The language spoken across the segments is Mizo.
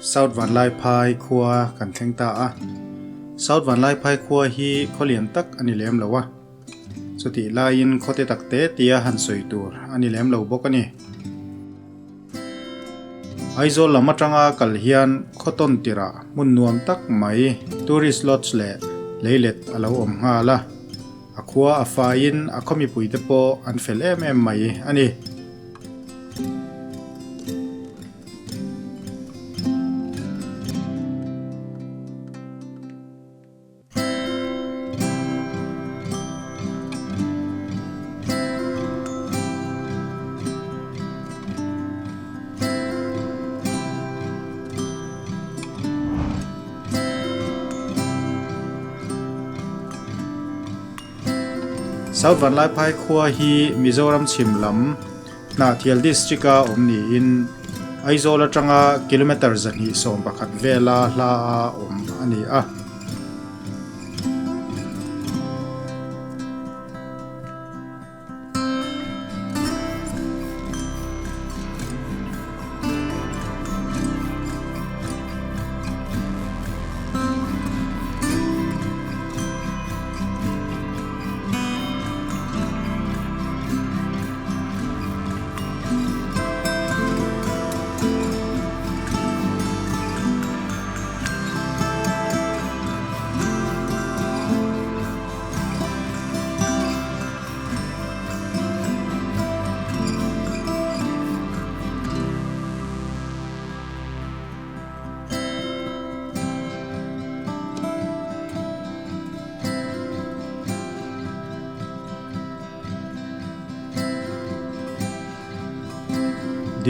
South Vanlaiphai khua kan thleng ta a. South Vanlaiphai khua hi khaw lian tak a ni lem lo a. Chutih laiin khaw te tak te tia han sawi tur a ni lem lo bawk a ni. Aizawl lam atanga kal hian khaw tawn tirah hmun nuam tak mai Tourist Lodge leh leilet a lo awm nghal a. A khua a faiin a khaw mipuite pawh an fel em em mai a ni. South Vanlaiphai khua hi Mizoram chhim lam Hnahthial District-a awm niin Aizawl atanga kilometre 211 vela hla a awm a ni a.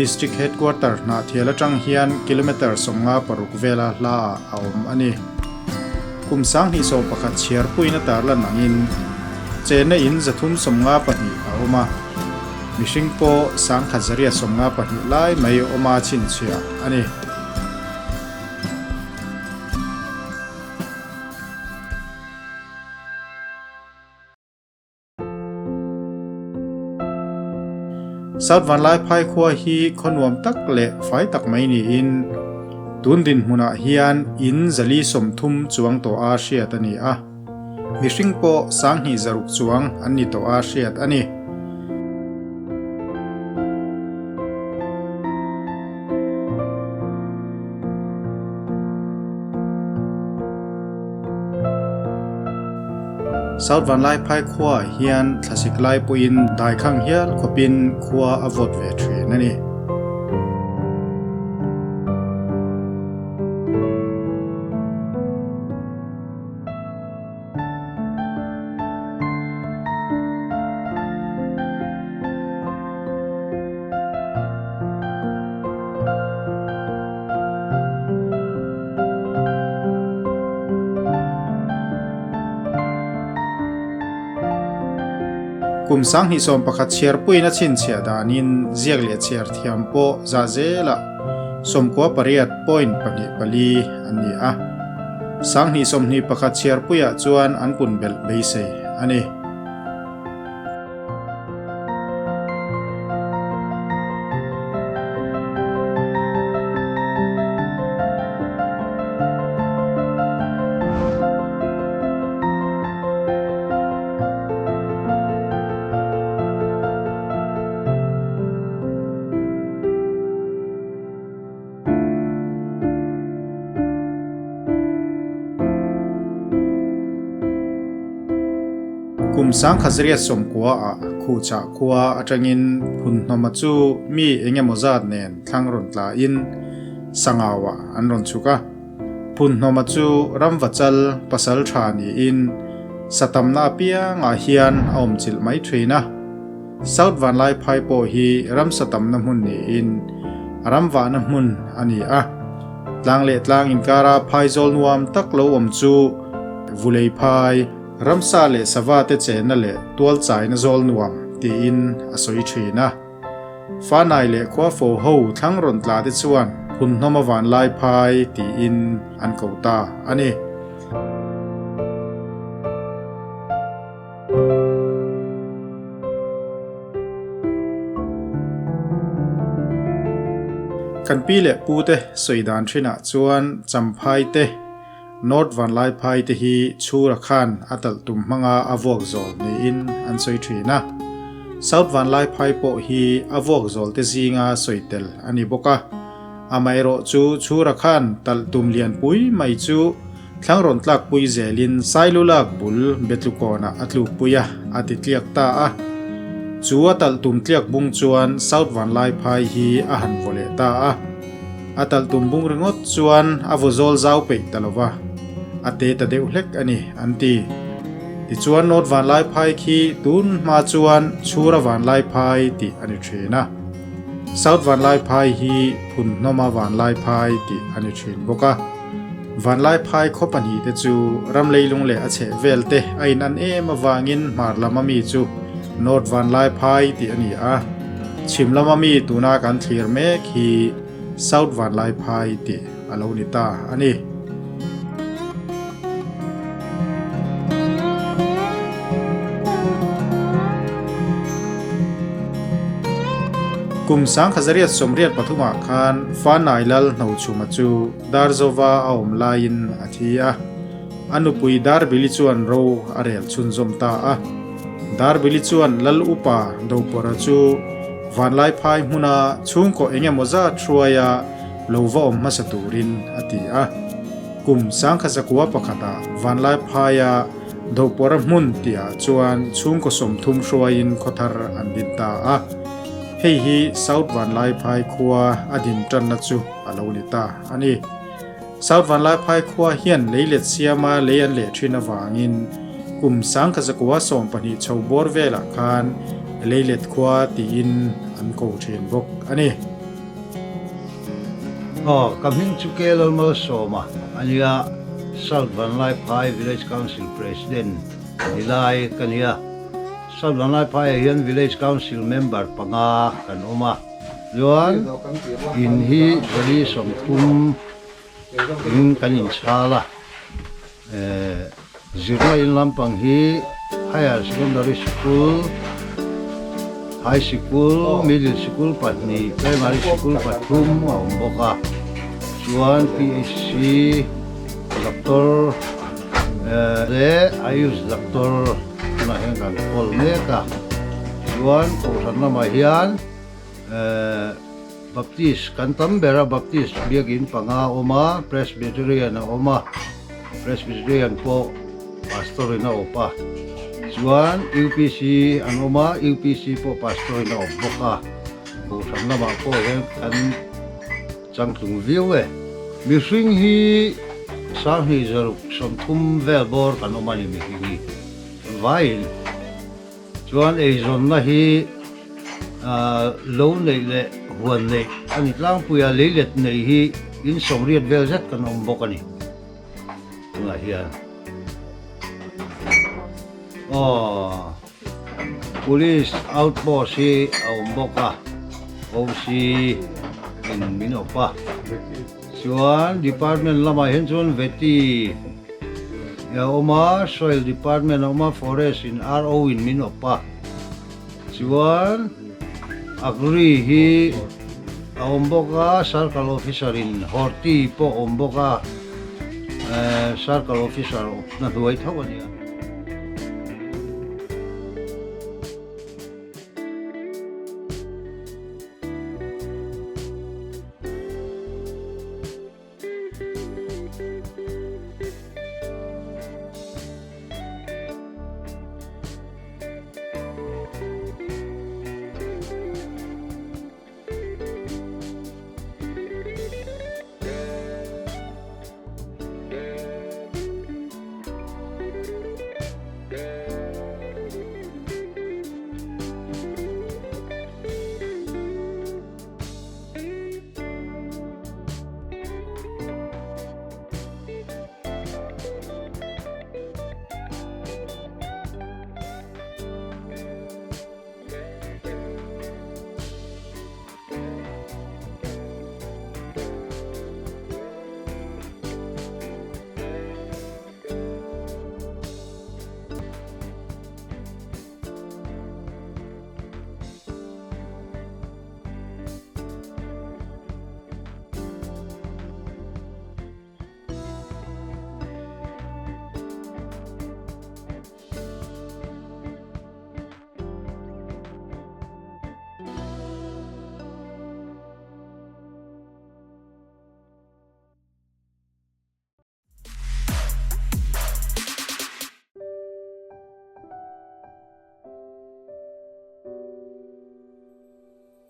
District Headquarter Hnahthial atang hian kilometre 56 vela hla ah a awm a ni. Kum 2021 chhiar puiin a tarlan angin chenna in 352 a awm a, mihring pawh 1152 lai mai awm a chhinchhiah a ni. South Vanlaiphai khua hi khaw nuam tak leh fai tak mai niin tun dinhmunah hian in 430 chuang tawh a hriat a ni a. Mihring pawh 2600 chuang an ni tawh a hriat a ni. South Vanlaiphai khuaah hian thlasik lai pawhin daikhang hial khawpin khua a vawt ve thin a ni. Kum 2011 chhiar puiin a chhinchhiah danin ziak leh chhiar thiam pawh zah zelah 98.24 an ni a. 2021 chhiar puiah chuan an pun belh beisei a ni. Kum 1990 ah Khuhchah khua atangin Phunhnawma chu mi engemaw zat nen thlang rawn tla in Sangau ah an rawn chhuk a. Phunhnawma chu ramvachal pasal tha niin satamna apiangah hian a awm chilh mai thin a. South Vanlaiphai pawh hi ram satamna hmun niin a ramvahna hmun a ni a. Tlang leh tlang inkara phaizawl nuam tak lo awm chu Vulei phai, ramsa leh sava te chenna leh tual chaina zawl nuam tiin a sawi thin a. Fanai leh khua fo ho thlang rawn tla te chuan Phunhnawma Vanlaiphai tiin an ko ta a ni. Kan pi leh pu te sawi dan thinah chuan Champhai te, North Vanlaiphai te hi Chhura khan a talh tum hmanga a vuak zawl niin an sawi thin a. South Vanlaiphai pawh hi a vuak zawl te zinga sawi tel a ni bawk a. Amaherawh chu Chhura khan talh tum lianpui mai chu thlang rawn tlakpui zelin Sailulak bul Betlukawnah a tlukpui a, a ti tliak ta a. Chu a talh tum tliak bung chuan South Vanlaiphai hi a han vaw leh ta a. A talh tum bung ringawt chuan a vaw zawl zau peih ta lo va, a te ta deuh hlek a ni, an ti. Tichuan North Vanlaiphai khi tun hma chuan Chhura Vanlaiphai tih a ni thin a. South Vanlaiphai hi Phunhnawma Vanlaiphai tih a ni thin bawk a. Vanlaiphai khaw pahnihte chu ram leilung leh a chheh vel te a in an em avangin hmar lama mi chu North Vanlaiphai tih a ni a, chhim lama mi tuna kan thlir mek hi South Vanlaiphai tih a lo ni ta a ni. Kum 1983 ah khan Fanai Lal Hnochhuma chu Darzova a awm laiin a thi a, a nupui Darbili chuan ro a rel chhunzawm ta a. Darbili chuan Lal Upa Dopawrha chu Vanlaiphai hmuna chhungkaw eng emaw zat hruaia lo va awm hmasa turin a ti a. Kum 1901 Vanlaiphaia Dopawrha hmun tihah chuan chhungkaw 30 hruaiin khawthar an din ta a. Hei hi South Vanlaiphai khua a din tanna chu a lo ni ta a ni. South Vanlaiphai khua hian lei let siama lei an leh thin avangin kum 1912 chho bawr velah khan lei let khua tiin an ko thin bawk a ni. Aw, ka hming chu K Lalmalsawma a nia, South Vanlaiphai Village Council President ni lai ka nia. South Vanlaiphaiah hian Village Council member panga kan awm a. Chuan in hi zali 30 in kan inchhal a, zirna in lampang hi Higher Secondary School, High Sikul, Middle Sikul pahnih, Primary Sikul pathum a awm bawk a, chuan PHC Doctor leh Ayush Doctor tunah hian kan kawl mek a, chuan Kohhran lamah hian Baptist kan tam ber a, Baptist biakin panga a awm a, Presbyterian a awm a, Presbyterian pawh Pastor in a awp a, chuan UPC an awm a, UPC pawh Pastor in a awp bawk a, Kohhran lamah pawh hian kan changtlung viau e. Mihring hi 2630 vel bawr kan awm a ni mihring hi vaiin. Chuan eizawnna hi lo neih leh huan neih a ni tlangpui a, leilet neih hi in 80 vel zet kan awm bawk a ni tunah hian. Aw Police outpost hi a awm bawk a, OC in min awp a. Chuan department lamah hian chuan Vety a awm a, Soil department a awm a, Forest in RO in min awp a. Chuan Agri hi a awm bawk a, Circle Officer in Horti pawh a awm bawk a, Circle Officer awpna hnuai tho a nia.